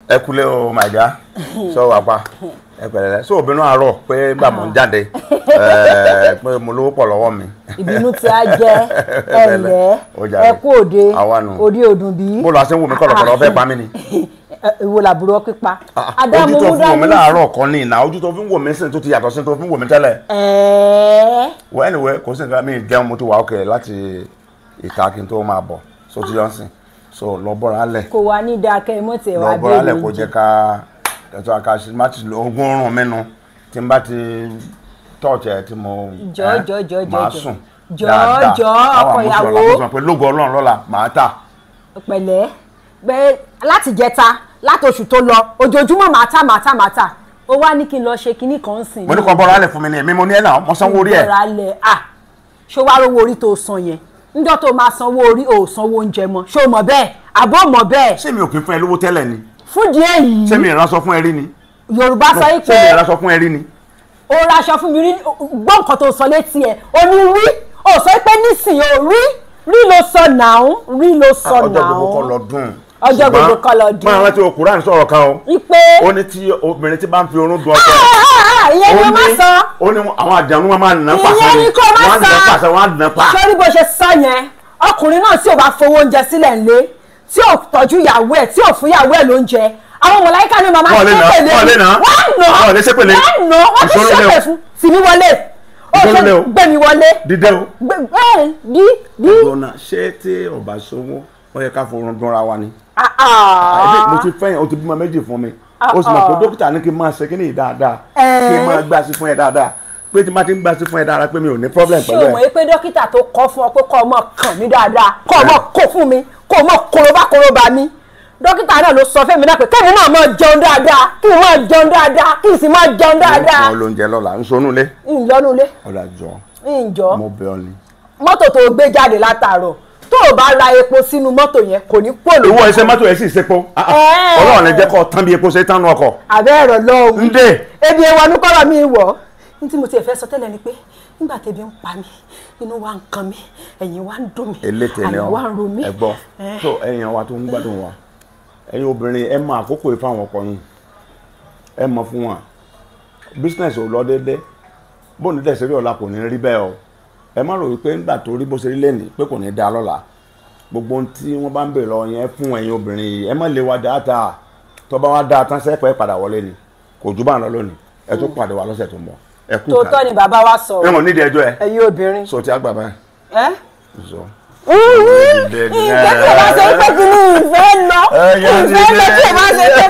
Ẹ kúlẹ̀ o my dear, sọ wà pa ẹ pẹ̀lẹ́ sọ obìnrin àárọ̀ pé gbà mọ̀ ń jáde pé mo lówó pọ̀ lọ́wọ́ mi. Ìbínú tí a jẹ ẹlẹ ẹ kú òde òde òdùn bí. Mo lọ aṣẹ́wó mi kọ̀lọ̀kọ̀lọ̀ fẹ́ pa mí ni. Ìwo làbúrò pípa. Ojú tó fi wò mí láàárọ̀ kan ní ìná ojú tó fi ń wò mí sìn tó ti yàtọ̀ sí tó fi ń wò mí tẹ́lẹ̀. Well anyway kò sí nǹkan mi jẹun mo ti wà ókè láti ìta kí n tó máa bọ̀ so ti yọ̀ ń sìn so lọ bọ́ra lẹ̀. Kò wá ní dákẹ́ mọ́ tẹ̀ wá bẹ́ẹ̀ lọ bọ́ra lẹ̀ kó jẹ́ ká ẹ̀tọ́ àkàṣe má ti lo ogún ọrùn mẹ́nu tí n bá ti tọ́ọ̀tì ẹ̀ tí mo máa sùn dáadáa jọ ọkọ ìyàwó pé lógo Ọlọ́run lọ́la màá tà. Pẹ̀lẹ́ pé láti jẹta láti oṣù tó lọ ojoojúmọ́ màá tà màá tà màá tà ó wá ní kí n lọ ṣe kinní kan sìn. Mo ní kó bọ́ra lẹ̀ fún mi ní èmi mo ní ẹ̀ náà mo sanwó orí ẹ̀. Bọ́ra lẹ̀ à ṣó wá rówó orí tó san yẹn níjọ́ tó máa sanwó orí ò sanwó oúnjẹ mọ́ ṣó mọ̀ bẹ́ẹ̀ àbọ̀ mọ̀ bẹ́ẹ̀. Ṣé mi ò kí ń fún ẹ lówó tẹ́lẹ̀ ni? Fún díẹ̀ yìí. Ṣé mi ìránṣọ fún ẹ rí ni? Yorùbá sọ pé ṣé mi ìránṣọ fún ẹ rí ni? O raṣọ fún mi rí gbọ́ nǹkan tó sọ létí ẹ̀ o ní rí o sọ pé nísìnyí o rí rí ló sọ nàún rí ló sọ nàún. Ọjọ́ gbogbo kọ́ lọ dùn. Ọjọ́ gbogbo kọ́ lọ dùn. Máa rántí o Kùránì sọ̀rọ̀ kan o. Ipe. Ó ní tí obìnrin tí bá ń fi orun dùn ọkọ. Ìyẹn ni o máa sọ. Ó ní àwọn àjànú wọn máa nà pàṣẹ ni. Ìyẹn ni kò máa sọ. Wọ́n á nà pàṣẹ wọ́n á nà pa. Sórí bó ṣe sọ yẹn ọkùnrin náà tí ò bá fowó oúnjẹ sílẹ̀ ńlé tí ò tọ́jú ìyàwó ẹ̀ tí ò fún ìyàwó ẹ̀ lóúnjẹ àwọn mọ̀láyíkà ni màmá ṣépèlé wọ́n nà wọ́n nà wọ́n ti ṣépè fún tìmí wọlé ó ṣe gbẹ̀mí wọlé. Dídẹ́ o. Dí dí. Ọ̀nà ṣé tí ọba sówó ó yẹ ká forun dúnra wa ni. Mo ti fẹ́yìn o ti bímọ méjì fún mi o sì mọ̀ pé dókítà ní kí n máa ṣe kí ní dáadáa kí n máa gbà sí fún ẹ dáadáa pé tí n bá ti ń gbà sí fún ẹ dáadáa pé mi ò ní problem pẹ̀lú ẹ. Ṣé o mọ̀ pé dókítà tó kọ́ fún ọ pé kọ́ ọmọ kàn mí dáadáa kọ́ ọmọ kó fún mi kó ọmọ korobá korobá mi dókítà náà ló sọ fẹ́mi náà pé kẹ́mi náà máa jẹun dáadáa kí n máa jẹun dáadáa kí n sì máa jẹun dáadáa. Mo lóúnjẹ lọ́la ń sonú lé. Ń lọ́nú lé. Ọ̀là jọ. Ń jọ. Mo bẹ̀ ọ́ ni. Mọ́tò tó gbé jáde látàárọ̀ tó o bá ra epo sínú mọ́tò yẹn kò ní pò lójú. Ìwọ ẹsẹ̀ mọ́tò yẹn sì ṣepo. Ọlọ́run lè jẹ́ kó tán bí epo ṣe tán nu ọkọ̀. Àbẹ́ ẹ̀rọ lọ́hùn. Ń dé. Ebi ewa nukọ́rọ̀ mi wọ̀. Ní tí mo ti fẹ́ sọ tẹ́lẹ̀ ni pé nígbà tẹ́bi ń pa mí inú wa ń kan mí ẹ̀yìn wa ń dùn mí àyà wa ń ro mí. Ẹ gbọ́ tó ẹ̀yin wa tó ń gbádùn wa ẹ̀yin obìnrin ẹ mọ àkókò yìí fáwọn ọkọ yín ẹ mọ fún wa business ò lọ déédé bóun dẹ̀ ṣe rí ọ̀la kò ní rí bẹ́ẹ̀ o ẹ má rò wípé nígbà tó rí bó ṣe rí lẹ́nìí pé kò ní dáa lọ́la gbogbo ohun tí wọ́n bá ń bèèrè lọ yẹn fún ẹ̀yin obìnrin yìí ẹ má lè wa dáadáa tó bá wá dáa tán sẹ́pẹ́ padà wọlé ni kò jù bá ń lọ lónìí ẹ tún pàdé wa lọ́sẹ̀ tó ń bọ̀ ẹ kú ìkàlẹ̀. Tòótọ́ ni bàbá wa sọ̀rọ̀ ẹ mọ̀ nídìí ẹjọ́ ẹ ẹ̀yin obìnrin. Sọ ti àgbà báyìí. Ẹ sọ. Ìgbẹ́ tí o bá ṣe pé kí ni ìfẹ́ lọ ìfẹ́ lọ tí o bá ṣe pé